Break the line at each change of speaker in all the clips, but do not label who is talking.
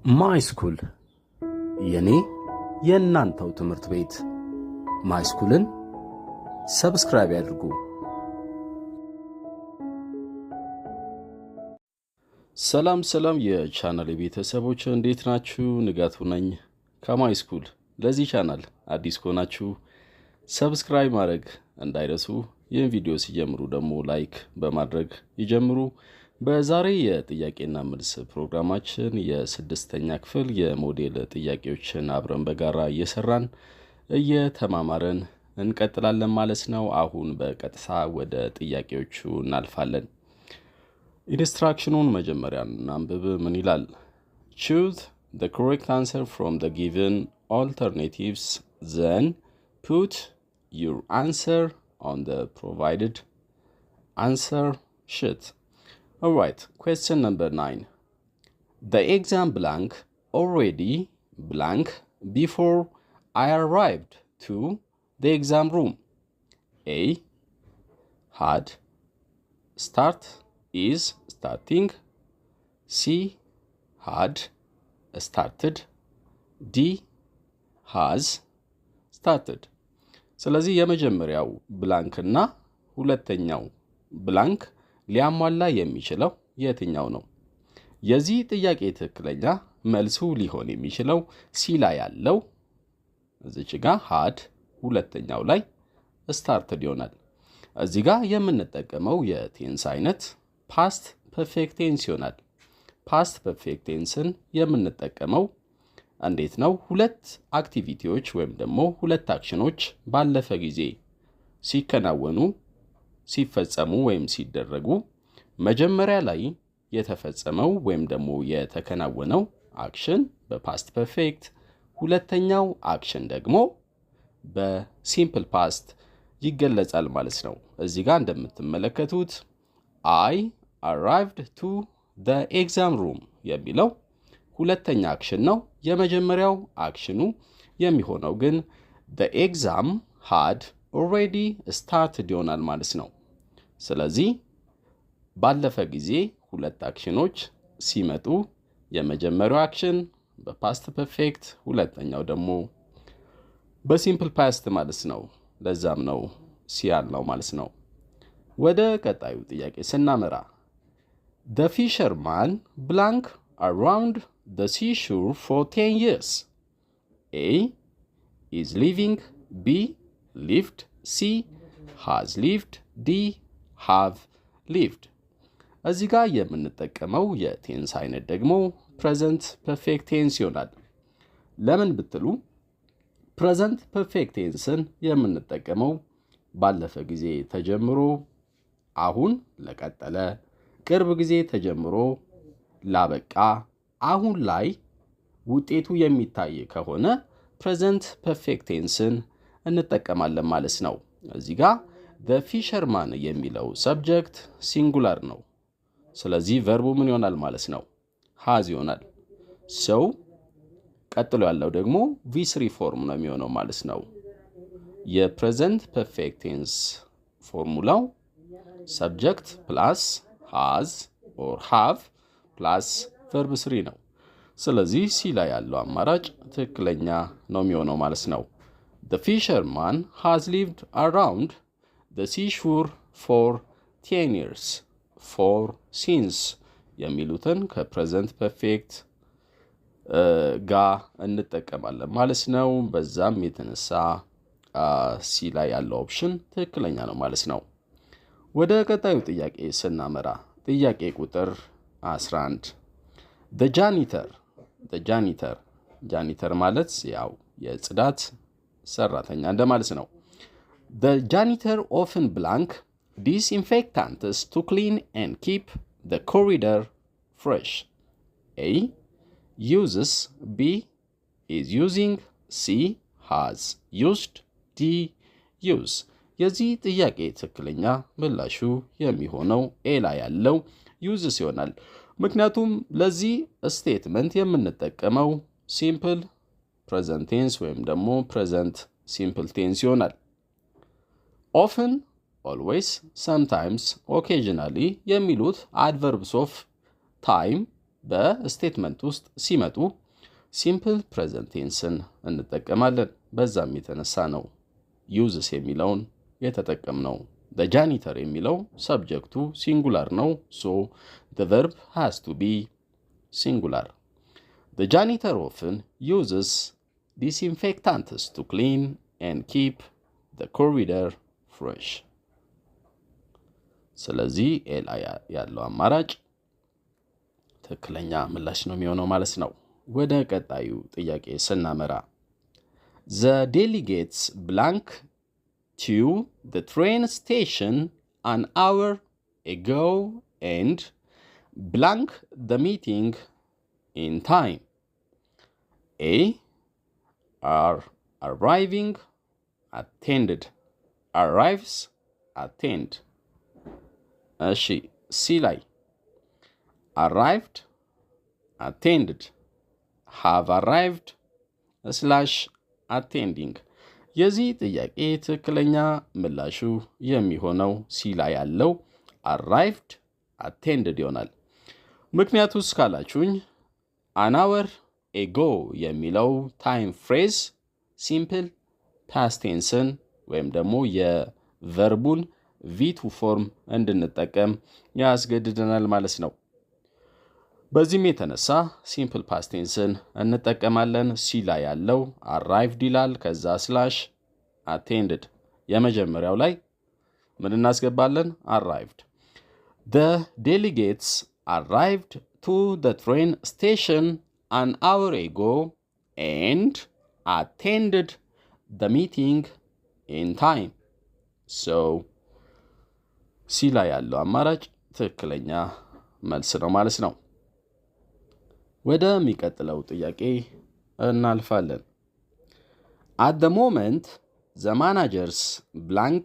My School፣ የኔ የእናንተው ትምህርት ቤት። My School ን subscribe ያድርጉ። ሰላም ሰላም የቻናል ቤተሰቦች፣ እንዴት ናችሁ? ንጋቱ ነኝ ከ My School። ለዚህ ቻናል አዲስ ከሆናችሁ subscribe ማድረግ እንዳይረሱ። ይህን ቪዲዮ ሲጀምሩ ደግሞ like በማድረግ ይጀምሩ። በዛሬ የጥያቄና መልስ ፕሮግራማችን የስድስተኛ ክፍል የሞዴል ጥያቄዎችን አብረን በጋራ እየሰራን እየተማማረን እንቀጥላለን ማለት ነው። አሁን በቀጥታ ወደ ጥያቄዎቹ እናልፋለን። Instruction ኑን መጀመሪያ እናንብብ። ምን ይላል? "Choose the correct answer from the given alternatives, then put your answer on the provided answer sheet." Alright, question number 9. The exam blank already blank before I arrived to the exam room. A, had start, is starting. C, had started. D, has started. ስለዚህ የመጀመሪያው blank እና ሁለተኛው blank ሊያሟላ የሚችለው የትኛው ነው? የዚህ ጥያቄ ትክክለኛ መልሱ ሊሆን የሚችለው C ላይ ያለው እዚች ጋ had ሁለተኛው ላይ started ይሆናል። እዚህ ጋ የምንጠቀመው የ tense አይነት past perfect tense ይሆናል። Past perfect tense ን የምንጠቀመው እንዴት ነው? ሁለት activity ዎች ወይም ደግሞ ሁለት action ኖች ባለፈ ጊዜ ሲከናወኑ፣ ሲፈጸሙ ወይም ሲደረጉ መጀመሪያ ላይ የተፈጸመው ወይም ደግሞ የተከናወነው action በ past perfect፣ ሁለተኛው action ደግሞ በ simple past ይገለጻል ማለት ነው። እዚህ ጋር እንደምትመለከቱት "I arrived to the exam room" የሚለው ሁለተኛ action ነው። የመጀመሪያው action ኑ የሚሆነው ግን "the exam had already started" ይሆናል ማለት ነው። ስለዚህ ባለፈ ጊዜ ሁለት action ኖች ሲመጡ የመጀመሪያው action በ past perfect፣ ሁለተኛው ደግሞ በ simple past ማለት ነው። ለዛም ነው C ያልነው ማለት ነው። ወደ ቀጣዩ ጥያቄ ስናመራ፣ "The fisherman blank around the seashore for 10 years. A, is living. B, lived. C, has lived. D, have lived." እዚህ ጋር የምንጠቀመው የ tense አይነት ደግሞ present perfect tense ይሆናል። ለምን ብትሉ present perfect tense ን የምንጠቀመው ባለፈ ጊዜ ተጀምሮ አሁን ለቀጠለ፣ ቅርብ ጊዜ ተጀምሮ ላበቃ፣ አሁን ላይ ውጤቱ የሚታይ ከሆነ present perfect tense ን እንጠቀማለን ማለት ነው። እዚህ ጋር "the fisherman" የሚለው subject singular ነው። ስለዚህ verb ኡ ምን ይሆናል ማለት ነው? Has ይሆናል። So ቀጥሎ ያለው ደግሞ V3 form ነው የሚሆነው ማለት ነው። የ present perfect tense formula ው subject plus has or have plus verb three ነው። ስለዚህ C ላይ ያለው አማራጭ ትክክለኛ ነው የሚሆነው ማለት ነው። "The fisherman has lived around the seashore for 10 years." For, since የሚሉትን ከ present perfect ጋ እንጠቀማለን ማለት ነው። በዛም የተነሳ C ላይ ያለው option ትክክለኛ ነው ማለት ነው። ወደ ቀጣዩ ጥያቄ ስናመራ፣ ጥያቄ ቁጥር 11። The janitor, the janitor፣ janitor ማለት ያው የጽዳት ሰራተኛ እንደማለት ነው። "The janitor often blank disinfectants to clean and keep the corridor fresh. A, uses. B, is using. C, has used. D, use. የዚህ ጥያቄ ትክክለኛ ምላሹ የሚሆነው A ላይ ያለው uses ይሆናል። ምክንያቱም ለዚህ statement የምንጠቀመው simple present tense ወይም ደግሞ present simple tense ይሆናል። Often፣ always፣ sometimes፣ occasionally የሚሉት adverbs of time በ statement ውስጥ ሲመጡ simple present tense ን እንጠቀማለን። በዛም የተነሳ ነው uses የሚለውን የተጠቀምነው። Janitor የሚለው subject ኡ singular ነው። So the verb has to be singular. The janitor often uses disinfectants to clean and keep the corridor fresh. ስለዚህ A ላይ ያለው አማራጭ ትክክለኛ ምላሽ ነው የሚሆነው ማለት ነው። ወደ ቀጣዩ ጥያቄ ስናመራ፣ the delegates blank to the train station an hour ago and blank the meeting in time. A, are arriving, attended, arrives, attend. እሺ፣ C ላይ arrived, attended, have arrived slash attending። የዚህ ጥያቄ ትክክለኛ ምላሹ የሚሆነው C ላይ ያለው arrived, attended ይሆናል። ምክንያቱስ ካላችሁኝ an hour ago የሚለው time phrase simple past tense ን ወይም ደግሞ የ verb ኡን V2 form እንድንጠቀም ያስገድደናል ማለት ነው። በዚህም የተነሳ simple past tense ን እንጠቀማለን። C ላይ ያለው arrived ይላል። ከዛ slash attended። የመጀመሪያው ላይ ምን እናስገባለን? Arrived. The delegates arrived to the train station an hour ago and attended the meeting in time. So C ላይ ያለው አማራጭ ትክክለኛ መልስ ነው ማለት ነው። ወደሚቀጥለው ጥያቄ እናልፋለን። At the moment, the managers blank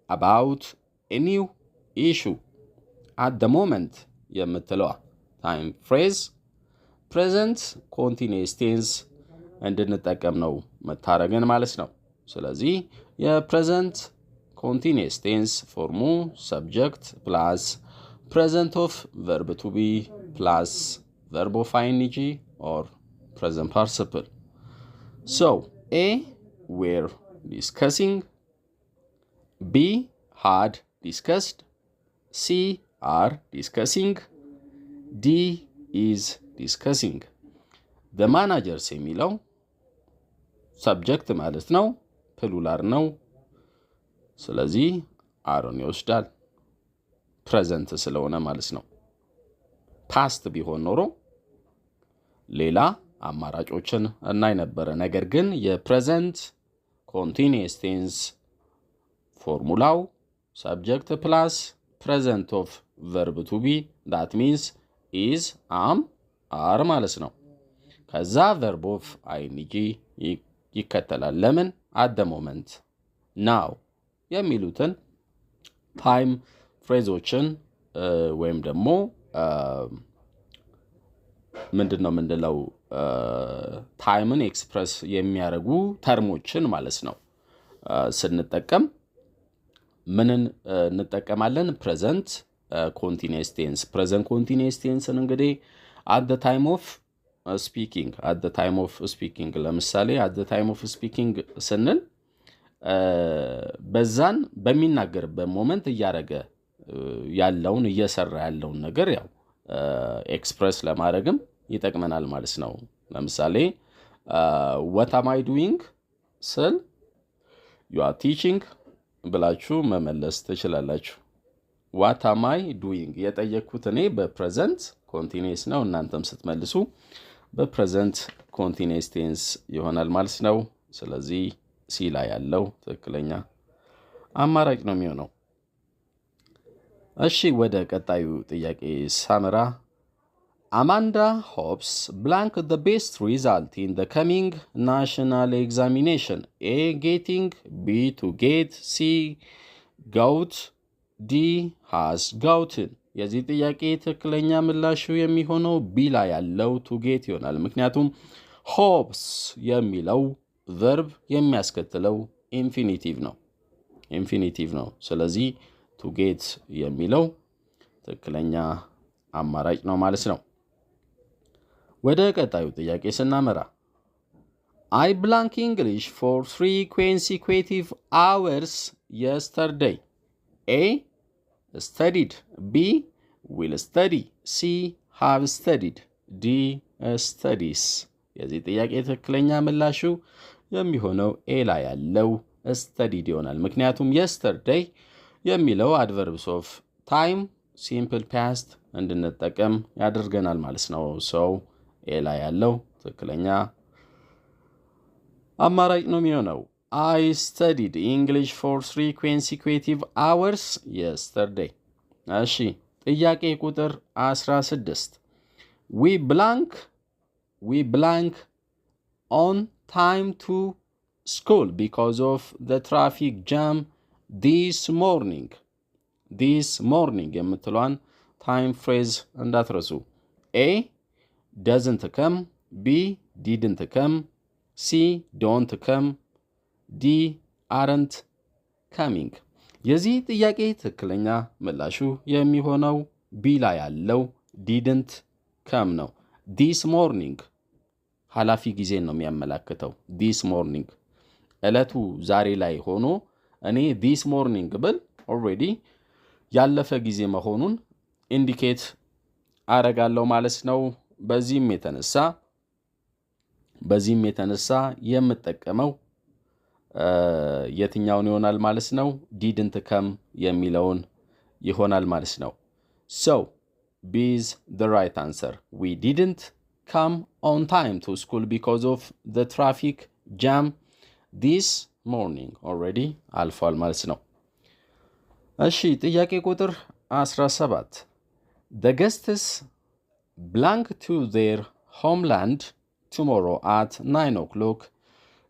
about a new issue. At the moment የምትለዋ time phrase present continuous tense እንድንጠቀም ነው የምታረገን ማለት ነው። ስለዚህ የ present continuous tense form ኡ subject plus present of verb to be plus verb of ing or present participle. So A, were discussing, B, had discussed, C, are discussing, D, is discussing. The managers የሚለው subject ማለት ነው፣ plural ነው። ስለዚህ are ን ይወስዳል present ስለሆነ ማለት ነው። Past ቢሆን ኖሮ ሌላ አማራጮችን እናይ ነበረ። ነገር ግን የ present continuous tense formula ው subject plus present of verb to be, that means is, am, are ማለት ነው። ከዛ verb of ing ይከተላል። ለምን? At the moment, now የሚሉትን time phrase ኦችን ወይም ደግሞ ምንድን ነው የምንለው time ን express የሚያደርጉ term ኦችን ማለት ነው ስንጠቀም ምንን እንጠቀማለን? Present continuous tense። Present continuous tense ን እንግዲህ at the time of speaking, at the time of speaking፣ ለምሳሌ at the time of speaking ስንል በዛን በሚናገርበት moment እያደረገ ያለውን፣ እየሰራ ያለውን ነገር ያው express ለማድረግም ይጠቅመናል ማለት ነው። ለምሳሌ "What am I doing?" ስል "You are teaching" ብላችሁ መመለስ ትችላላችሁ። "What am I doing?" የጠየቅኩት እኔ በ present continuous ነው። እናንተም ስትመልሱ በ present continuous tense ይሆናል ማለት ነው። ስለዚህ C ላይ ያለው ትክክለኛ አማራጭ ነው የሚሆነው። እሺ፣ ወደ ቀጣዩ ጥያቄ ሳመራ፣ Amanda hopes blank the best result in the coming national examination. A, getting, B, to get, C, got, D, has gotten. የዚህ ጥያቄ ትክክለኛ ምላሹ የሚሆነው B ላይ ያለው to get ይሆናል። ምክንያቱም hopes የሚለው verb የሚያስከትለው infinitive ነው፣ infinitive ነው። ስለዚህ to get የሚለው ትክክለኛ አማራጭ ነው ማለት ነው። ወደ ቀጣዩ ጥያቄ ስናመራ፣ I blank English for 3 consecutive hours yesterday. A, studied, B, will study, C, have studied, D, studies. የዚህ ጥያቄ ትክክለኛ ምላሹ የሚሆነው A ላይ ያለው studied ይሆናል። ምክንያቱም yesterday የሚለው adverbs of time simple past እንድንጠቀም ያደርገናል ማለት ነው። So A ላይ ያለው ትክክለኛ አማራጭ ነው የሚሆነው። I studied English for 3 consecutive hours yesterday። እሺ፣ ጥያቄ ቁጥር 16። We blank on time to school because of the traffic jam this morning. This morning የምትሏን time phrase እንዳትረሱ። A, doesn't come, B, didn't come, C, don't come, D, aren't coming. የዚህ ጥያቄ ትክክለኛ ምላሹ የሚሆነው B ላይ ያለው didn't come ነው። This morning ኃላፊ ጊዜን ነው የሚያመላክተው። This morning ዕለቱ ዛሬ ላይ ሆኖ እኔ this morning ብል already ያለፈ ጊዜ መሆኑን indicate አረጋለሁ ማለት ነው። በዚህም የተነሳ የምጠቀመው የትኛውን ይሆናል ማለት ነው? Didn't come የሚለውን ይሆናል ማለት ነው። So B is the right answer. We didn't come on time to school because of the traffic jam this morning. Already አልፏል ማለት ነው። እሺ፣ ጥያቄ ቁጥር 17። The guests blank to their homeland tomorrow at 9 o'clock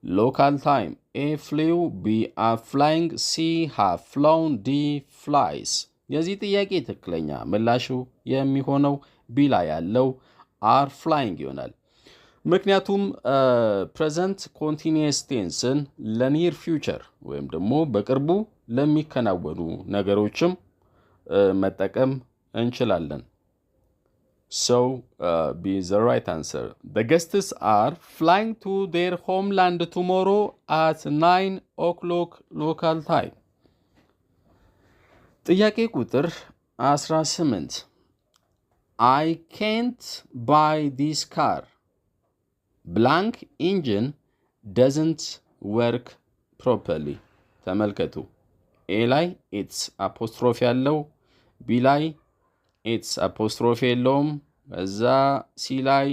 local time. A, flew, B, are flying, C, have flown, D, flies. የዚህ ጥያቄ ትክክለኛ ምላሹ የሚሆነው B ላይ ያለው are flying ይሆናል። ምክንያቱም present continuous tense ን ለ near future ወይም ደግሞ በቅርቡ ለሚከናወኑ ነገሮችም መጠቀም እንችላለን። So B is the right answer. The guests are flying to their homeland tomorrow at 9 o'clock local time. ጥያቄ ቁጥር 18። አይ ካንት ባይ ዲስ ካር ብላንክ ኢንጂን doesn't work properly. ተመልከቱ። A ላይ its apostrophe ያለው፣ B ላይ its apostrophe የለውም። እዛ C ላይ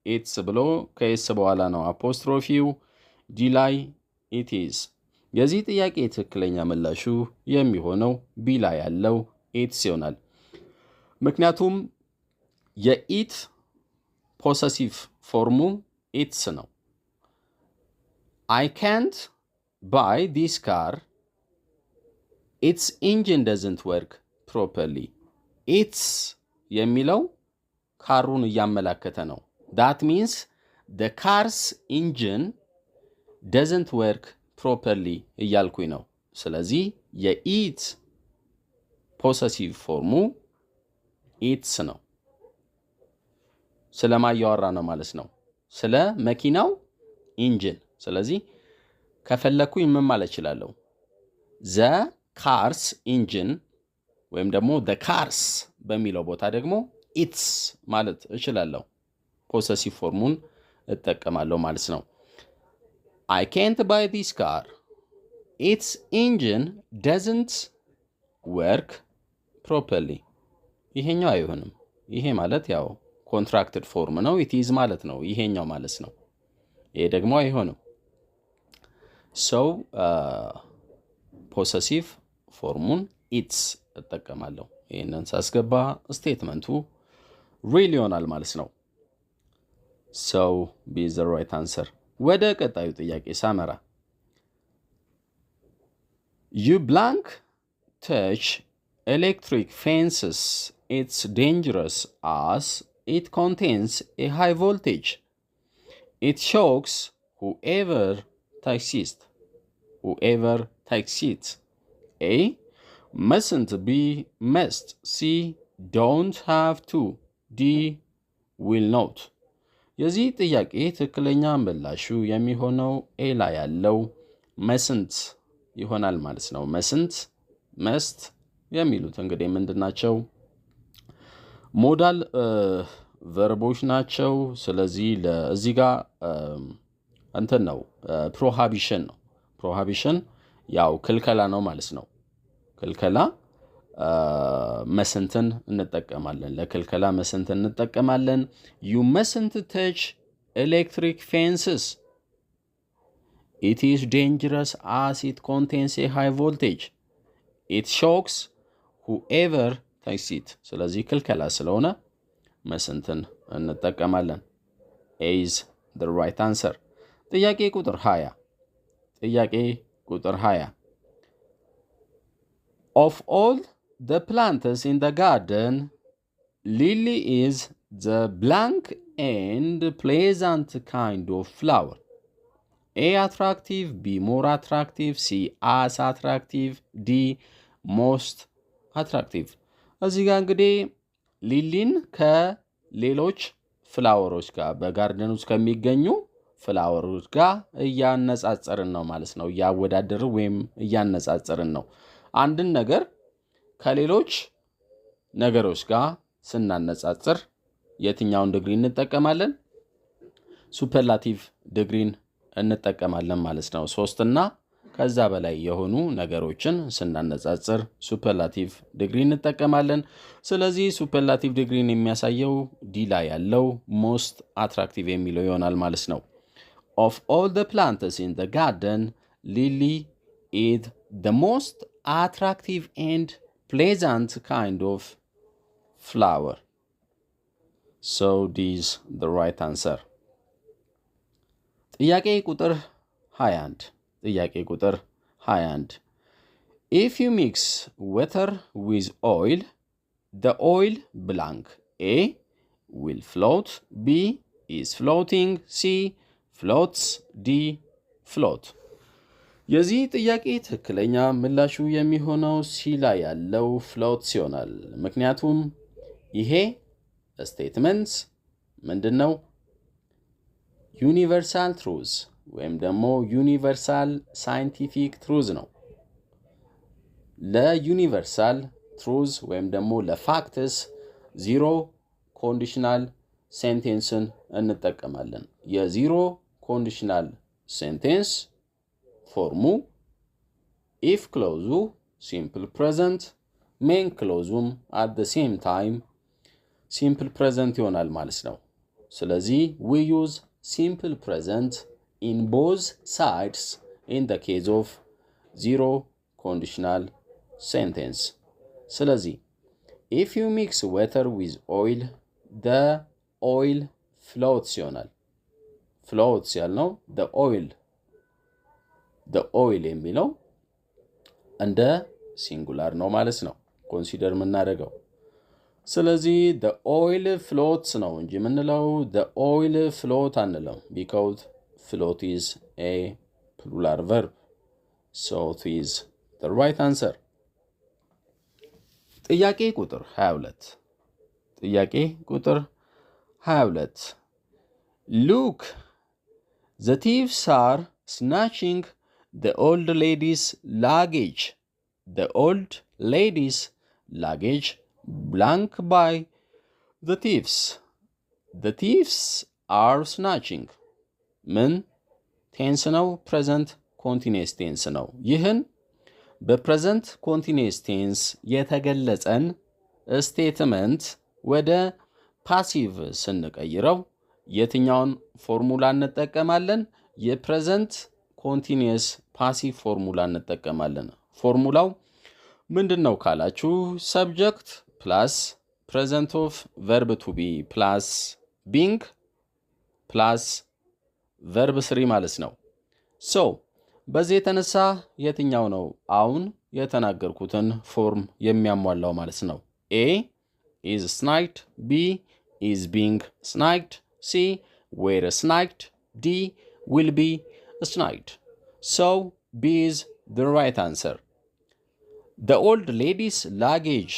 its ብሎ ከ s በኋላ ነው apostrophe ው። D ላይ it is። የዚህ ጥያቄ ትክክለኛ ምላሹ የሚሆነው B ላይ ያለው its ይሆናል። ምክንያቱም የ it possessive form ኡ its ነው። አይ ካንት ባይ ዲስ ካር ኢትስ ኢንጂን ደዝንት ወርክ ፕሮፐርሊ። ኢትስ የሚለው car ኡን እያመላከተ ነው። That means the car's engine doesn't work properly እያልኩኝ ነው። ስለዚህ የ it possessive form ኡ its ነው። ስለማ እያወራ ነው ማለት ነው? ስለ መኪናው engine። ስለዚህ ከፈለግኩኝ ምን ማለት እችላለሁ? The car's engine ወይም ደግሞ the car's በሚለው ቦታ ደግሞ its ማለት እችላለሁ። Possessive form ኡን እጠቀማለሁ ማለት ነው። አይ ካንት ባይ ዲስ ካር ኢትስ ኢንጂን ደዝንት ወርክ ፕሮፐርሊ። ይሄኛው አይሆንም። ይሄ ማለት ያው contracted form ነው፣ it is ማለት ነው። ይሄኛው ማለት ነው። ይሄ ደግሞ አይሆንም። So possessive form ኡን its እጠቀማለሁ። ይህንን ሳስገባ statement ኡ real ይሆናል ማለት ነው። So B the right answer። ወደ ቀጣዩ ጥያቄ ሳመራ፣ you blank touch electric fences, it's dangerous as it contains a high voltage. It shocks whoever touches it. Whoever touches it. A, mustn't, B, must, C, don't have to, D, will not. የዚህ ጥያቄ ትክክለኛ ምላሹ የሚሆነው A ላይ ያለው mustn't ይሆናል ማለት ነው። Mustn't፣ must የሚሉት እንግዲህ ምንድን ናቸው? Modal verb ኦች ናቸው። ስለዚህ እዚህ ጋር እንትን ነው፣ prohibition ነው። Prohibition ያው ክልከላ ነው ማለት ነው። ክልከላ mustn't ን እንጠቀማለን። ለክልከላ mustn't ን እንጠቀማለን። You mustn't touch electric fences, it is dangerous as it contains a high voltage, it shocks whoever touches it። ስለዚህ ክልከላ ስለሆነ mustn't ን እንጠቀማለን። A is the right answer። ጥያቄ ቁጥር 20፣ ጥያቄ ቁጥር 20። Of all the plants in the garden, lily is the blank and pleasant kind of flower. A, attractive, B, more attractive, C, as attractive, D, most attractive። እዚህ ጋር እንግዲህ lily ን ከሌሎች flower ኦች ጋር፣ በ garden ውስጥ ከሚገኙ flower ኦች ጋር እያነጻጸርን ነው ማለት ነው። እያወዳደርን ወይም እያነጻጸርን ነው። አንድን ነገር ከሌሎች ነገሮች ጋር ስናነጻጽር የትኛውን ዲግሪ እንጠቀማለን? Superlative degree ን እንጠቀማለን ማለት ነው። ሶስትና ከዛ በላይ የሆኑ ነገሮችን ስናነጻጽር superlative degree እንጠቀማለን። ስለዚህ superlative degree ን የሚያሳየው D ላይ ያለው most attractive የሚለው ይሆናል ማለት ነው። Of all the plants in the garden, lily is the most attractive and pleasant kind of flower. So D is the right answer. ጥያቄ ቁጥር 21፣ ጥያቄ ቁጥር 21። If you mix water with oil, the oil blank. A, will float, B, is floating, C, floats, D, float። የዚህ ጥያቄ ትክክለኛ ምላሹ የሚሆነው C ላይ ያለው floats ይሆናል። ምክንያቱም ይሄ statement ምንድን ነው? Universal truth ወይም ደግሞ universal scientific truth ነው። ለ universal truth ወይም ደግሞ ለ facts zero conditional sentence ን እንጠቀማለን። የ zero conditional sentence form ኡ if clause ኡ simple present፣ main clause ኡም at the same time simple present ይሆናል ማለት ነው። ስለዚህ we use simple present in both sides in the case of zero conditional sentence። ስለዚህ if you mix water with oil, the oil floats ይሆናል። Floats ያልነው the oil፣ the oil የሚለው እንደ singular ነው ማለት ነው consider የምናደርገው። ስለዚህ the oil floats ነው እንጂ የምንለው the oil float አንለው፣ because float is a plural verb. So C is the right answer። ጥያቄ ቁጥር 22፣ ጥያቄ ቁጥር 22። Look, the thieves are snatching the old lady's luggage. The old lady's luggage blank by the thieves. The thieves are snatching ምን tense ነው? Present continuous tense ነው። ይህን በ present continuous tense የተገለጸን statement ወደ passive ስንቀይረው የትኛውን ፎርሙላ እንጠቀማለን? የ present continuous passive formula እንጠቀማለን። ፎርሙላው ምንድን ነው ካላችሁ subject plus present of verb to be plus being plus verb three ማለት ነው። So በዚህ የተነሳ የትኛው ነው አሁን የተናገርኩትን form የሚያሟላው ማለት ነው? A, is snatched፣ B, is being snatched፣ C, were snatched፣ D, will be snatched። So B is the right answer። The old lady's luggage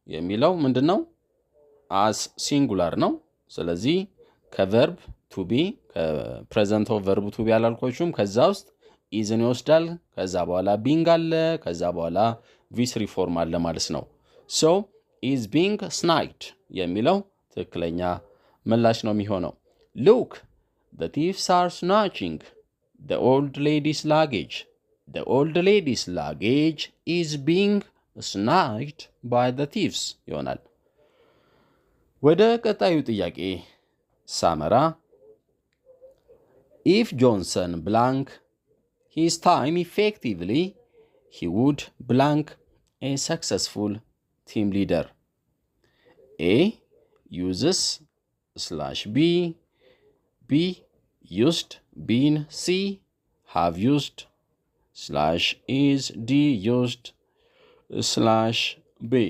የሚለው ምንድን ነው? As singular ነው። ስለዚህ ከ verb To be present of verb to be አላልኳችሁም። ከዛ ውስጥ is ን ይወስዳል። ከዛ በኋላ being አለ። ከዛ በኋላ V3 form አለ ማለት ነው። So is being snatched የሚለው ትክክለኛ ምላሽ ነው የሚሆነው። Look, the thieves are snatching the old lady's luggage. The old lady's luggage is being snatched by the thieves ይሆናል። ወደ ቀጣዩ ጥያቄ ሳመራ፣ if Johnson blank his time effectively, he would blank a successful team leader. A, uses slash be, B, used been, C, have used slash is, D, used slash be.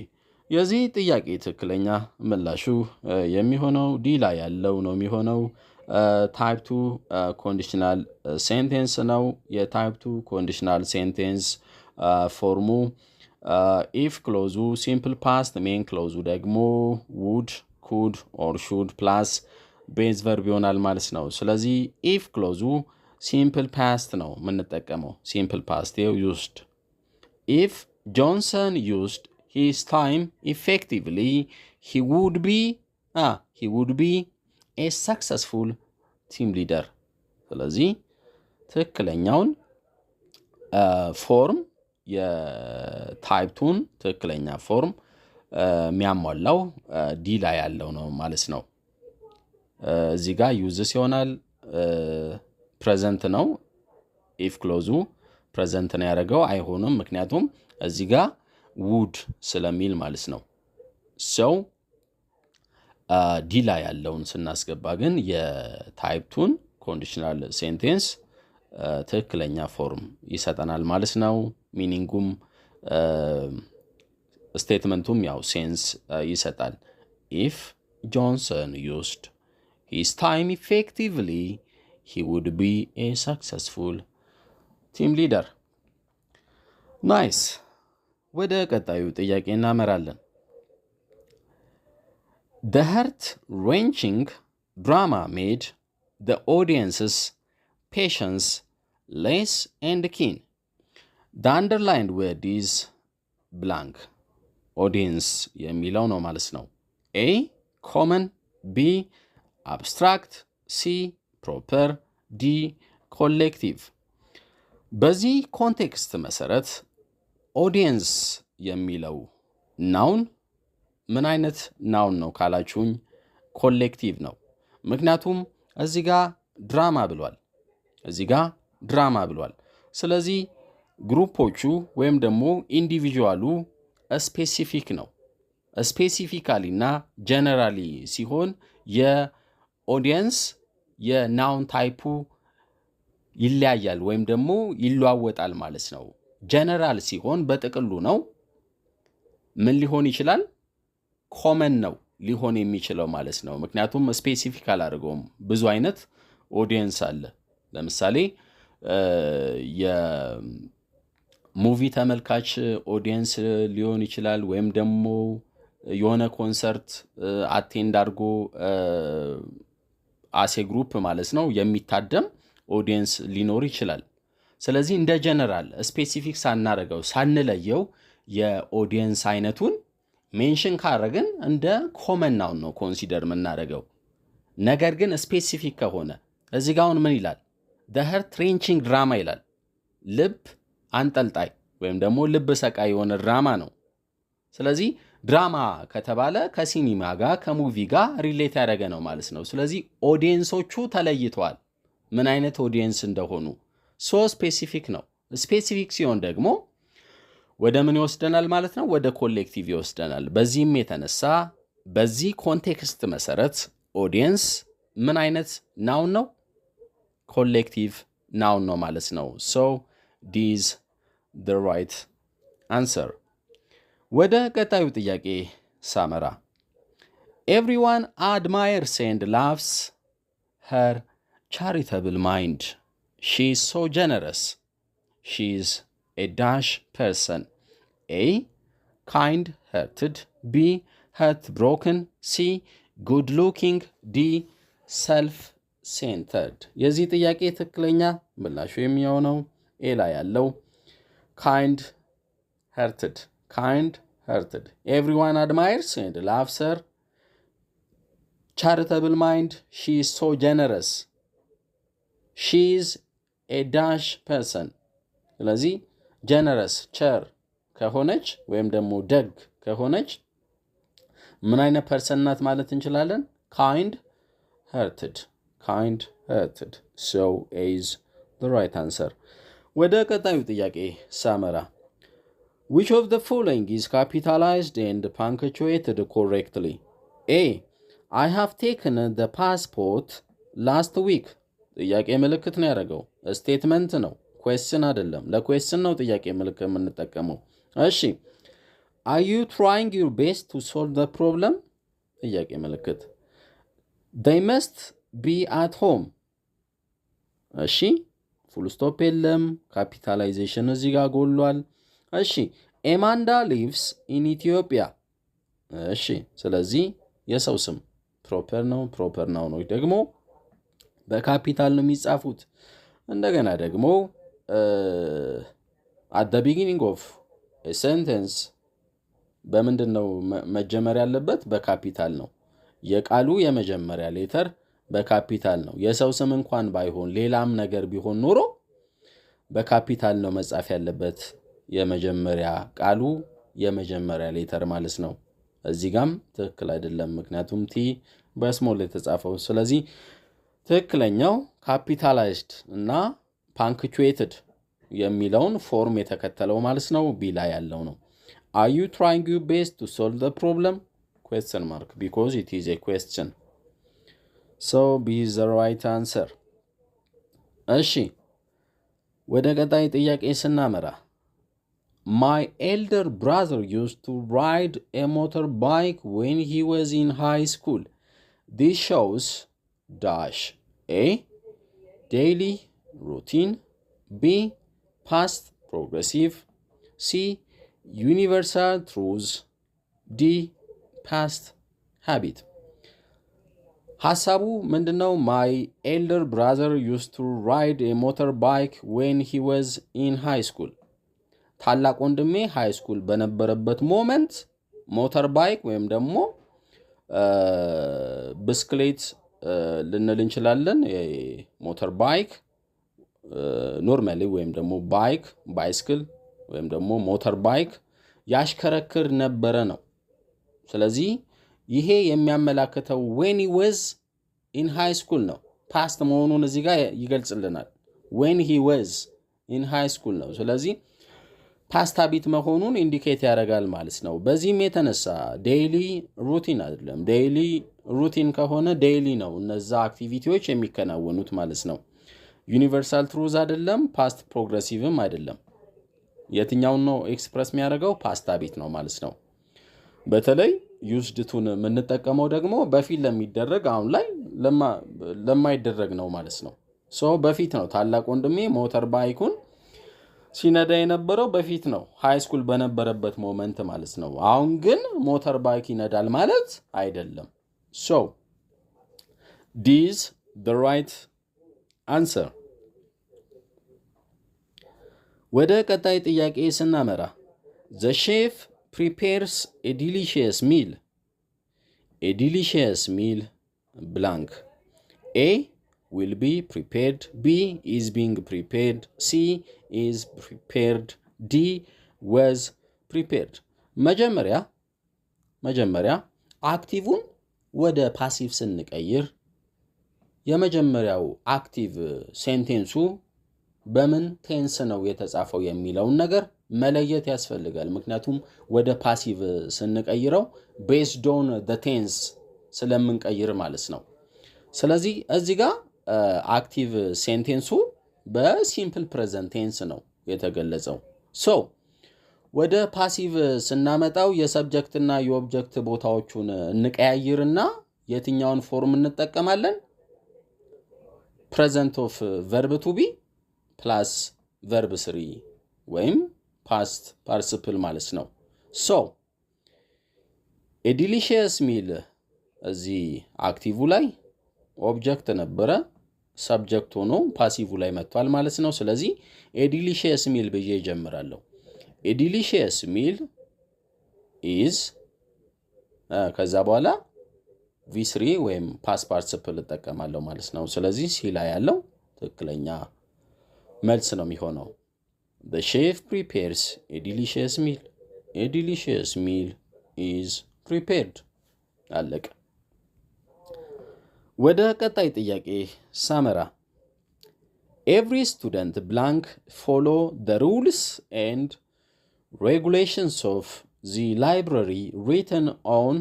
የዚህ ጥያቄ ትክክለኛ ምላሹ የሚሆነው D ላይ ያለው ነው የሚሆነው። Type two conditional sentence ነው። የ type two conditional sentence form ኡ if clause ኡ simple past፣ main clause ኡ ደግሞ would, could or should plus base verb ይሆናል ማለት ነው። ስለዚህ if clause ኡ simple past ነው የምንጠቀመው። Simple past ይኸው used። If Johnson used his time effectively, he would be a successful team leader። ስለዚህ ትክክለኛውን form የ type two ን ትክክለኛ form የሚያሟላው D ላይ ያለው ነው ማለት ነው። እዚህ ጋር uses ይሆናል። Present ነው። If clause ኡ present ነው ያደረገው አይሆንም። ምክንያቱም እዚህ ጋር would ስለሚል ማለት ነው። So D ላይ ያለውን ስናስገባ ግን የ type two ን conditional sentence ትክክለኛ form ይሰጠናል ማለት ነው። Meaning ኡም statement ኡም ያው sense ይሰጣል። If Johnson used his time effectively, he would be a successful team leader። Nice። ወደ ቀጣዩ ጥያቄ እናመራለን። The heart wrenching drama made the audience's patience less and keen. The underlined word is blank. Audience የሚለው ነው ማለት ነው። A, common፣ B, abstract፣ C, proper፣ D, collective። በዚህ context መሰረት audience የሚለው noun ምን አይነት noun ነው ካላችሁኝ collective ነው። ምክንያቱም እዚህ ጋ ድራማ ብሏል፣ እዚህ ጋ ድራማ ብሏል። ስለዚህ group ኦቹ ወይም ደግሞ individual ኡ specific ነው። Specifically እና generally ሲሆን የ audience የ noun type ኡ ይለያያል ወይም ደግሞ ይለዋወጣል ማለት ነው። ጀነራል ሲሆን በጥቅሉ ነው። ምን ሊሆን ይችላል? Common ነው ሊሆን የሚችለው ማለት ነው። ምክንያቱም specific አላደርገውም። ብዙ አይነት audience አለ። ለምሳሌ የ movie ተመልካች audience ሊሆን ይችላል፣ ወይም ደግሞ የሆነ ኮንሰርት attend አድርጎ as a group ማለት ነው የሚታደም audience ሊኖር ይችላል። ስለዚህ እንደ general specific ሳናረገው ሳንለየው የ audience አይነቱን mention ካረግን እንደ common noun ነው consider የምናደርገው። ነገር ግን specific ከሆነ እዚህ ጋ አሁን ምን ይላል? The heart wrenching drama ይላል። ልብ አንጠልጣይ ወይም ደግሞ ልብ ሰቃይ የሆነ ድራማ ነው። ስለዚህ ድራማ ከተባለ ከሲኒማ ጋር ከ movie ጋር relate ያደረገ ነው ማለት ነው። ስለዚህ audience ኦቹ ተለይተዋል፣ ምን አይነት audience እንደሆኑ። So specific ነው። Specific ሲሆን ደግሞ ወደ ምን ይወስደናል ማለት ነው? ወደ collective ይወስደናል። በዚህም የተነሳ በዚህ context መሰረት audience ምን አይነት noun ነው? Collective noun ነው ማለት ነው። So D is the right answer። ወደ ቀጣዩ ጥያቄ ሳመራ፣ everyone admires and loves her charitable mind. She is so generous. She is a dash person. A, kind hearted፣ B, heart broken፣ C, good looking፣ D, self centered። የዚህ ጥያቄ ትክክለኛ ምላሹ የሚሆነው A ላይ ያለው kind hearted, kind hearted. Everyone admires and loves her charitable mind. She is so generous. She is a dash person. ስለዚህ generous ቸር ከሆነች ወይም ደግሞ ደግ ከሆነች ምን አይነት person ናት ማለት እንችላለን? Kind hearted, kind hearted. So A is the right answer. ወደ ቀጣዩ ጥያቄ ሳመራ፣ which of the following is capitalized and punctuated correctly? A, "I have taken the passport last week." ጥያቄ ምልክት ነው ያደረገው። Statement ነው፣ question አይደለም። ለ question ነው ጥያቄ ምልክት የምንጠቀመው። እሺ፣ "Are you trying your best to solve the problem?" ጥያቄ ምልክት። "They must be at home." እሺ፣ full stop የለም። Capitalization እዚህ ጋር ጎሏል። እሺ፣ "Amanda lives in Ethiopia." እሺ፣ ስለዚህ የሰው ስም proper ነው። Proper noun ኦች ደግሞ በካፒታል ነው የሚጻፉት። እንደገና ደግሞ at the beginning of sentence በምንድን ነው መጀመር ያለበት? በካፒታል ነው። የቃሉ የመጀመሪያ letter በ capital ነው። የሰው ስም እንኳን ባይሆን ሌላም ነገር ቢሆን ኖሮ በካፒታል ነው መጻፍ ያለበት የመጀመሪያ ቃሉ የመጀመሪያ letter ማለት ነው። እዚህ ጋም ትክክል አይደለም፣ ምክንያቱም T በ small የተጻፈው። ስለዚህ ትክክለኛው capitalized እና punctuated የሚለውን form የተከተለው ማለት ነው B ላይ ያለው ነው። "Are you trying your best to solve the problem?" question mark, because it is a question. So B is the right answer. እሺ፣ ወደ ቀጣይ ጥያቄ ስናመራ፣ my elder brother used to ride a motorbike when he was in high school. This shows dash. A, daily routine, B, past progressive, C, universal truth, D, past habit. ሀሳቡ ምንድነው? My elder brother used to ride a motorbike when he was in high school. ታላቅ ወንድሜ high school በነበረበት moment motorbike ወይም ደግሞ ብስክሌት ልንል እንችላለን። Motorbike normally ወይም ደግሞ bike, bicycle ወይም ደግሞ motorbike ያሽከረክር ነበረ ነው። ስለዚህ ይሄ የሚያመላክተው when he was in high school ነው። Past መሆኑን እዚህ ጋር ይገልጽልናል። When he was in high school ነው። ስለዚህ past habit መሆኑን indicate ያደርጋል ማለት ነው። በዚህም የተነሳ daily routine አይደለም። Daily routine ከሆነ daily ነው እነዛ activity ዎች የሚከናወኑት ማለት ነው። Universal truth አይደለም፣ past progressive ም አይደለም። የትኛውን ነው express የሚያደርገው? Past habit ነው ማለት ነው። በተለይ used to ን የምንጠቀመው ደግሞ በፊት ለሚደረግ አሁን ላይ ለማይደረግ ነው ማለት ነው። So በፊት ነው ታላቅ ወንድሜ motorbike ኡን ሲነዳ የነበረው በፊት ነው፣ high school በነበረበት moment ማለት ነው። አሁን ግን motorbike ይነዳል ማለት አይደለም። So D is the right answer. ወደ ቀጣይ ጥያቄ ስናመራ፣ the chef prepares a delicious meal. A delicious meal blank. A, will be prepared, B, is being prepared, C, is prepared, D, was prepared. መጀመሪያ active ን ወደ passive ስንቀይር የመጀመሪያው active sentence ኡ በምን tense ነው የተጻፈው የሚለውን ነገር መለየት ያስፈልጋል። ምክንያቱም ወደ passive ስንቀይረው based on the tense ስለምንቀይር ማለት ነው። ስለዚህ እዚህ ጋር active sentence ኡ በ simple present tense ነው የተገለጸው። So ወደ passive ስናመጣው የ subject ና የ object ቦታዎቹን እንቀያይርና የትኛውን form እንጠቀማለን? Present of verb to be plus verb three ወይም past participle ማለት ነው። So a delicious meal እዚህ active ላይ object ነበረ። Subject ሆኖ passive ላይ መጥቷል ማለት ነው። ስለዚህ a delicious meal ብዬ እጀምራለሁ። A delicious meal is፣ ከዛ በኋላ V3 ወይም past participle እጠቀማለሁ ማለት ነው። ስለዚህ C ላይ ያለው ትክክለኛ መልስ ነው የሚሆነው። The chef prepares a delicious meal. A delicious meal is prepared. አለቀ። ወደ ቀጣይ ጥያቄ ሳመራ፣ every student blank follow the rules and regulations of the library written on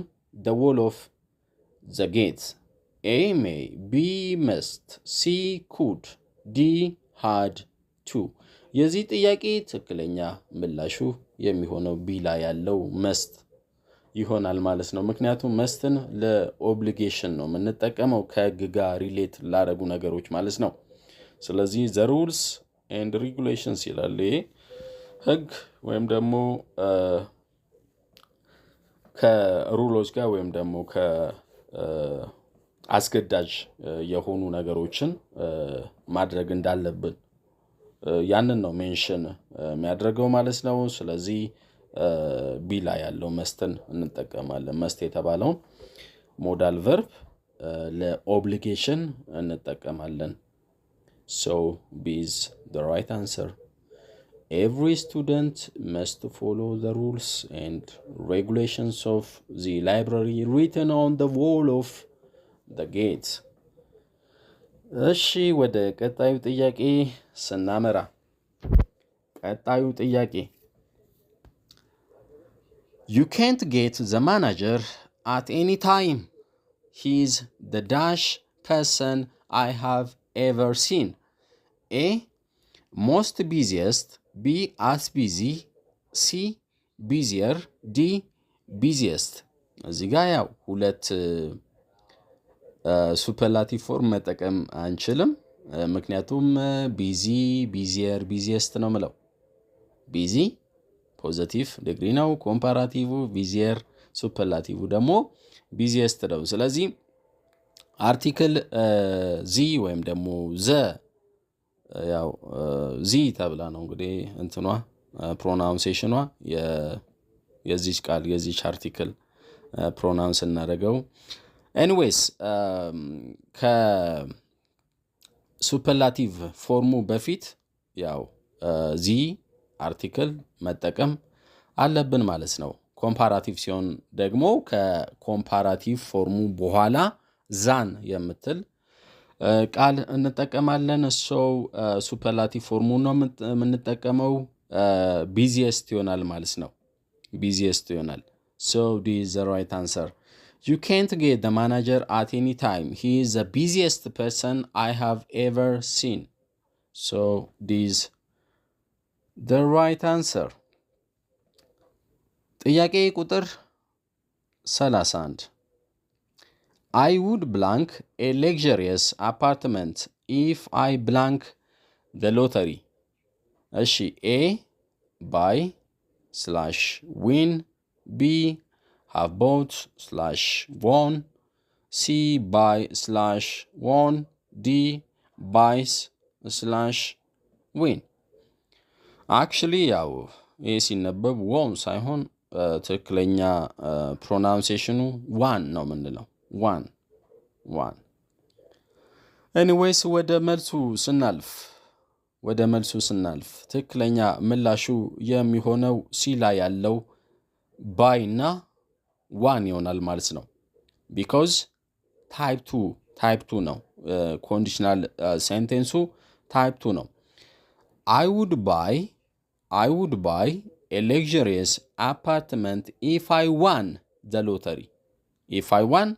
the wall of the gate. A, may, B, must, C, could, D, had to. የዚህ ጥያቄ ትክክለኛ ምላሹ የሚሆነው B ላይ ያለው must ይሆናል ማለት ነው። ምክንያቱም must ን ለ obligation ነው የምንጠቀመው፣ ከህግ ጋር relate ላደረጉ ነገሮች ማለት ነው። ስለዚህ the rules and regulations ይላል። ይሄ ህግ ወይም ደግሞ ከ rule ኦች ጋር ወይም ደግሞ ከአስገዳጅ የሆኑ ነገሮችን ማድረግ እንዳለብን ያንን ነው mention የሚያደርገው ማለት ነው። ስለዚህ B ላይ ያለው must ን እንጠቀማለን። Must የተባለውን modal verb ለ obligation እንጠቀማለን። So B is the right answer. Every student must follow the rules and regulations of the library written on the wall of the gate. እሺ፣ ወደ ቀጣዩ ጥያቄ ስናመራ፣ ቀጣዩ ጥያቄ ዩ ካንት ጌት ዘ ማናጀር አት ኤኒ ታይም፣ ሂዝ ዘ ዳሽ ፐርሰን አይ ሃቭ ኤቨር ሲን። A, most busiest, B, as busy, C, busier, D, busiest። እዚህ ጋ ያው ሁለት superlative form መጠቀም አንችልም። ምክንያቱም busy፣ busier፣ busiest ነው ምለው። Busy positive degree ነው comparative፣ busier superlative ደግሞ busiest ነው። ስለዚህ article the ወይም ደግሞ the፣ ያው the ተብላ ነው እንግዲህ እንትኗ pronunciation ኗ፣ የዚች ቃል የዚች article pronounce እናደርገው። Anyways, ከ superlative form ኡ በፊት ያው the article መጠቀም አለብን ማለት ነው። Comparative ሲሆን ደግሞ ከ comparative form ኡ በኋላ than የምትል ቃል እንጠቀማለን። So superlative form ኡ ነው የምንጠቀመው። Busiest ይሆናል ማለት ነው። Busiest ይሆናል። So D is the right answer. ዩ ካንት ጌት ዘ ማናጀር አት ኤኒ ታይም፣ ሂ ኢዝ ዘ ቢዚየስት ፐርሰን አይ ሃቭ ኤቨር ሲን። So D is the right answer. ጥያቄ ቁጥር 31. I would blank a luxurious apartment if I blank the lottery. እሺ፣ A, buy/win, B, have bought/won, C, buy/won, D, buys/win. Actually ያው ይህ ሲነበብ won ሳይሆን ትክክለኛ pronunciation ኑ won ነው የምንለው። Won, won። Anyways, ወደ መልሱ ስናልፍ ትክክለኛ ምላሹ የሚሆነው C ላይ ያለው buy እና won ይሆናል ማለት ነው። Because type two ነው፣ conditional sentence ኡ type two ነው። I would buy a luxurious apartment if I won the lottery, if I won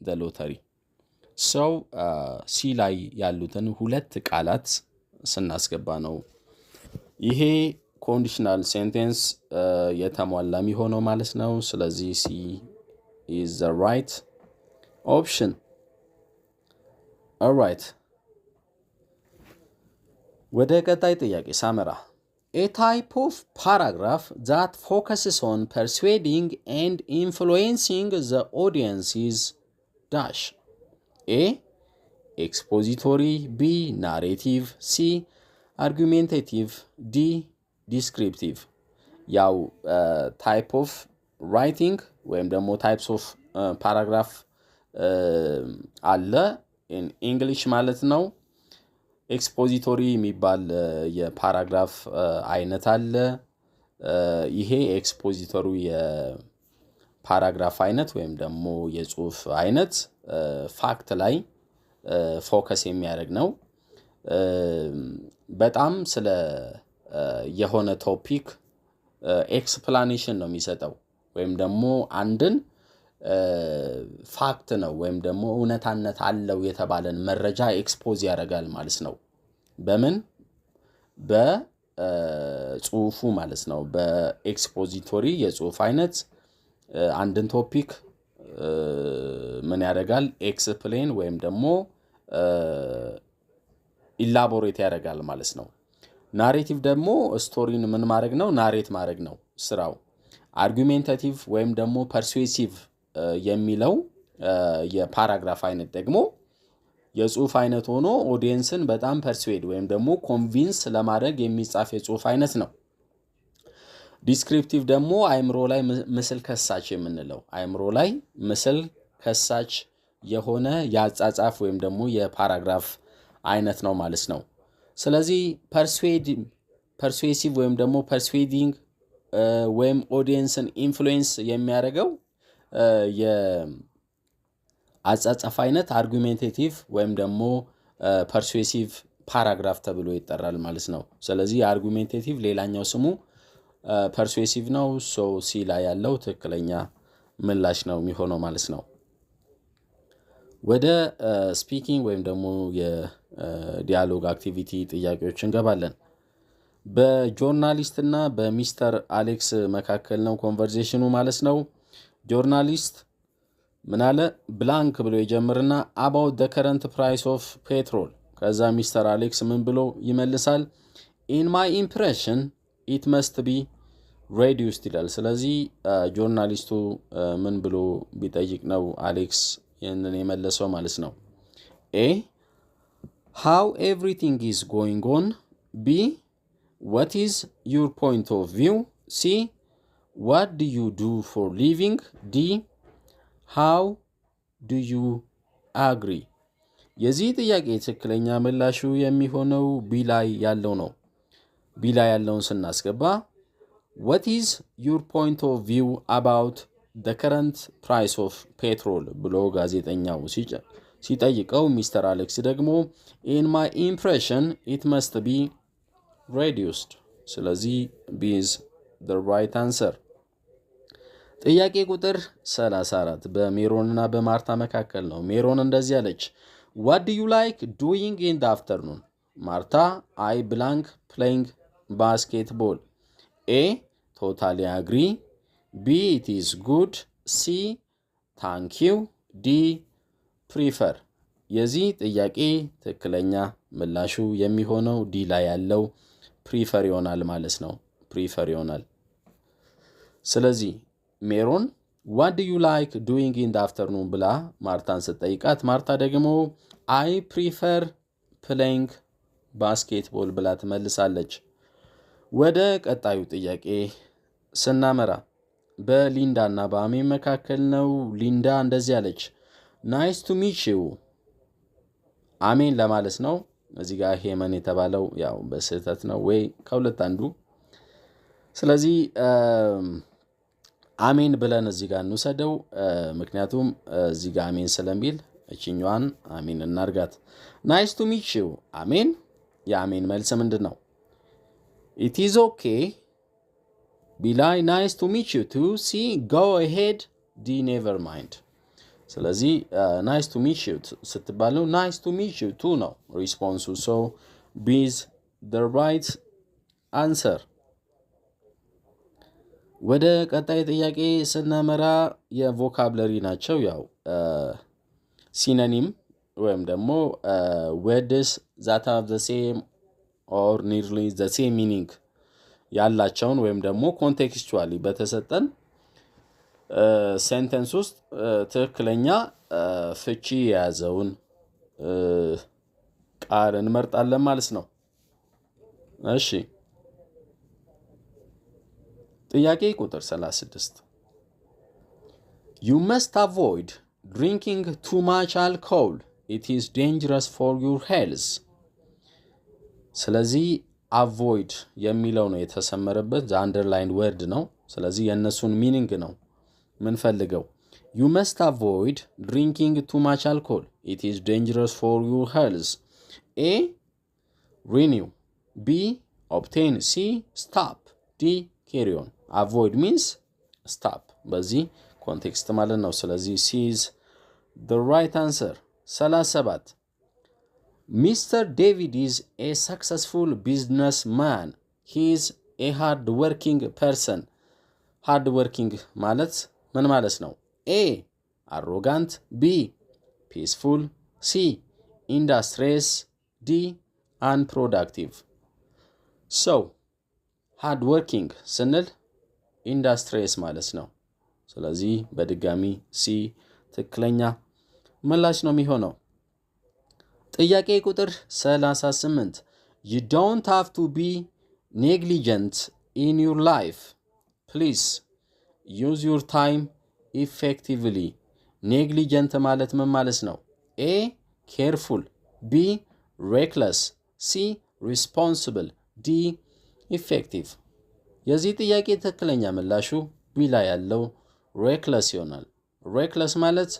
the lottery. So C ላይ ያሉትን ሁለት ቃላት ስናስገባ ነው ይሄ conditional sentence የተሟላ የሚሆነው ማለት ነው። ስለዚህ C is the right option. Alright፣ ወደ ቀጣይ ጥያቄ ሳመራ፣ a type of paragraph that focuses on persuading and influencing the audience is dash. A, Expository፣ B narrative፣ C argumentative፣ D descriptive። ያው type of writing ወይም ደግሞ types of paragraph አለ English ማለት ነው። Expository የሚባል የ paragraph አይነት አለ። ይሄ expository የ paragraph አይነት ወይም ደግሞ የጽሁፍ አይነት fact ላይ focus የሚያደርግ ነው። በጣም ስለ የሆነ topic explanation ነው የሚሰጠው ወይም ደግሞ አንድን fact ነው ወይም ደግሞ እውነታነት አለው የተባለን መረጃ expose ያደርጋል ማለት ነው። በምን? በጽሁፉ ማለት ነው። በ expository የጽሁፍ አይነት አንድን topic ምን ያደርጋል? Explain ወይም ደግሞ elaborate ያደርጋል ማለት ነው። Narrative ደግሞ story ን ምን ማድረግ ነው? Narrate ማድረግ ነው ስራው። Argumentative ወይም ደግሞ persuasive የሚለው የ paragraph አይነት ደግሞ የጽሁፍ አይነት ሆኖ audience ን በጣም persuade ወይም ደግሞ convince ለማድረግ የሚጻፍ የጽሁፍ አይነት ነው። Descriptive ደግሞ አእምሮ ላይ ምስል ከሳች የምንለው፣ አእምሮ ላይ ምስል ከሳች የሆነ የአጻጻፍ ወይም ደግሞ የ paragraph አይነት ነው ማለት ነው። ስለዚህ persuasive ወይም ደግሞ persuading ወይም audience ን influence የሚያደርገው የአጻጻፍ አይነት argumentative ወይም ደግሞ persuasive paragraph ተብሎ ይጠራል ማለት ነው። ስለዚህ የ argumentative ሌላኛው ስሙ persuasive ነው። So C ላይ ያለው ትክክለኛ ምላሽ ነው የሚሆነው ማለት ነው። ወደ speaking ወይም ደግሞ የ dialogue activity ጥያቄዎች እንገባለን። በ journalist እና በሚስተር አሌክስ መካከል ነው conversation ኑ ማለት ነው። Journalist ምን አለ? Blank ብሎ ይጀምርና about the current price of petrol። ከዛ ሚስተር አሌክስ ምን ብሎ ይመልሳል? "In my impression, it must be reduced" ይላል። ስለዚህ journalist ኡ ምን ብሎ ቢጠይቅ ነው አሌክስ ይህንን የመለሰው ማለት ነው? A, how everything is going on፣ B, what is your point of view፣ C, what do you do for living፣ D, how do you agree። የዚህ ጥያቄ ትክክለኛ ምላሹ የሚሆነው B ላይ ያለው ነው። B ላይ ያለውን ስናስገባ "What is your point of view about the current price of petrol?" ብሎ ጋዜጠኛው ሲጠይቀው ሚስተር አሌክስ ደግሞ "In my impression, it must be reduced"። ስለዚህ B is the right answer። ጥያቄ ቁጥር 34 በሜሮን እና በማርታ መካከል ነው። ሜሮን እንደዚህ አለች፣ "What do you like doing in the afternoon?" ማርታ፣ "I blank playing basketball." A, totally agree፣ B, it is good፣ C, thank you፣ D, prefer። የዚህ ጥያቄ ትክክለኛ ምላሹ የሚሆነው D ላይ ያለው prefer ይሆናል ማለት ነው። Prefer ይሆናል። ስለዚህ ሜሮን "What do you like doing in the afternoon?" ብላ ማርታን ስትጠይቃት ማርታ ደግሞ "I prefer playing basketball" ብላ ትመልሳለች። ወደ ቀጣዩ ጥያቄ ስናመራ በሊንዳ እና በአሜን መካከል ነው። ሊንዳ እንደዚህ አለች፣ "Nice to meet you" አሜን ለማለት ነው። እዚህ ጋር ሄመን የተባለው ያው በስህተት ነው ወይ ከሁለት አንዱ። ስለዚህ አሜን ብለን እዚህ ጋር እንውሰደው፣ ምክንያቱም እዚህ ጋር አሜን ስለሚል እችኛዋን አሜን እናርጋት። "Nice to meet you አሜን።" የአሜን መልስ ምንድን ነው? It is okay፣ B ላይ nice to meet you too፣ C, go ahead፣ D, never mind። ስለዚህ "Nice to meet you" ስትባሉ "Nice to meet you too" ነው response ኡ። So B is the right answer። ወደ ቀጣይ ጥያቄ ስናመራ የ vocabulary ናቸው። ያው synonym ወይም ደግሞ words that have the same or nearly the same meaning ያላቸውን ወይም ደግሞ contextually በተሰጠን sentence ውስጥ ትክክለኛ ፍቺ የያዘውን ቃል እንመርጣለን ማለት ነው። እሺ፣ ጥያቄ ቁጥር 36። You must avoid drinking too much alcohol, it is dangerous for your health። ስለዚህ avoid የሚለው ነው የተሰመረበት፣ underlined word ነው። ስለዚህ የእነሱን meaning ነው ምንፈልገው። You must avoid drinking too much alcohol, it is dangerous for your health። A renew፣ B obtain፣ C stop፣ D carry on። Avoid means stop በዚህ context ማለት ነው። ስለዚህ C is the right answer። 37። Mr. David is a successful businessman. He is a hard working person። Hard working ማለት ምን ማለት ነው? A arrogant፣ B peaceful፣ C industrious፣ D unproductive። So hard working ስንል industrious ማለት ነው። ስለዚህ በድጋሚ C ትክክለኛ ምላሽ ነው የሚሆነው። ጥያቄ ቁጥር 38። You don't have to be negligent in your life, please use your time effectively። Negligent ማለት ምን ማለት ነው? A careful፣ B reckless፣ C responsible፣ D effective። የዚህ ጥያቄ ትክክለኛ ምላሹ B ላይ ያለው reckless ይሆናል። Reckless ማለት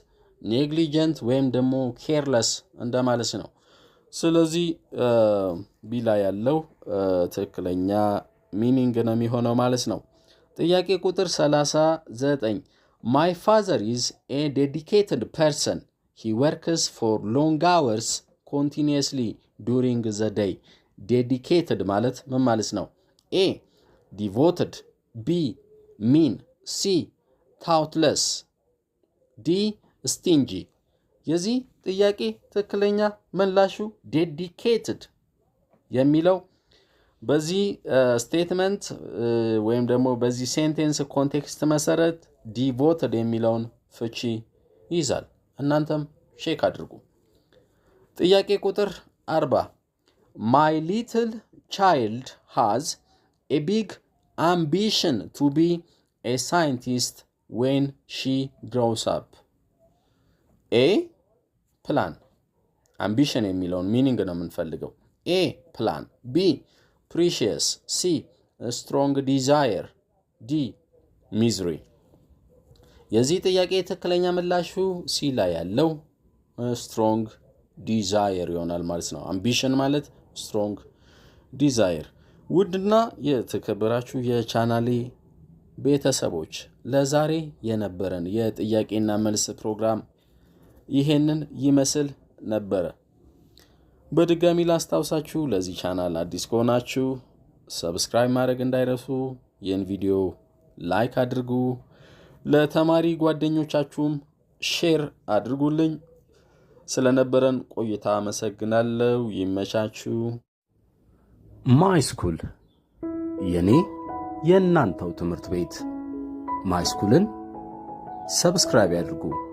negligent ወይም ደግሞ careless እንደማለት ነው። ስለዚህ B ላይ ያለው ትክክለኛ meaning ነው የሚሆነው ማለት ነው። ጥያቄ ቁጥር 39። My father is a dedicated person. He works for long hours continuously during the day። Dedicated ማለት ምን ማለት ነው? A devoted፣ B mean፣ C thoughtless፣ D stingy። የዚህ ጥያቄ ትክክለኛ ምላሹ dedicated የሚለው በዚህ statement ወይም ደግሞ በዚህ sentence context መሰረት devoted የሚለውን ፍቺ ይይዛል። እናንተም check አድርጉ። ጥያቄ ቁጥር 40። My little child has a big ambition to be a scientist when she grows up። A plan፣ ambition የሚለውን meaning ነው የምንፈልገው። A plan፣ B precious፣ C strong desire፣ D misery። የዚህ ጥያቄ ትክክለኛ ምላሹ C ላይ ያለው strong desire ይሆናል ማለት ነው። Ambition ማለት strong desire። ውድና የተከበራችሁ የቻናሌ ቤተሰቦች፣ ለዛሬ የነበረን የጥያቄና መልስ ፕሮግራም ይሄንን ይመስል ነበረ። በድጋሚ ላስታውሳችሁ፣ ለዚህ ቻናል አዲስ ከሆናችሁ subscribe ማድረግ እንዳይረሱ፣ ይህን ቪዲዮ like አድርጉ፣ ለተማሪ ጓደኞቻችሁም share አድርጉልኝ። ስለነበረን ቆይታ አመሰግናለሁ። ይመቻችሁ። My School፣ የኔ የእናንተው ትምህርት ቤት። My School ን subscribe ያድርጉ።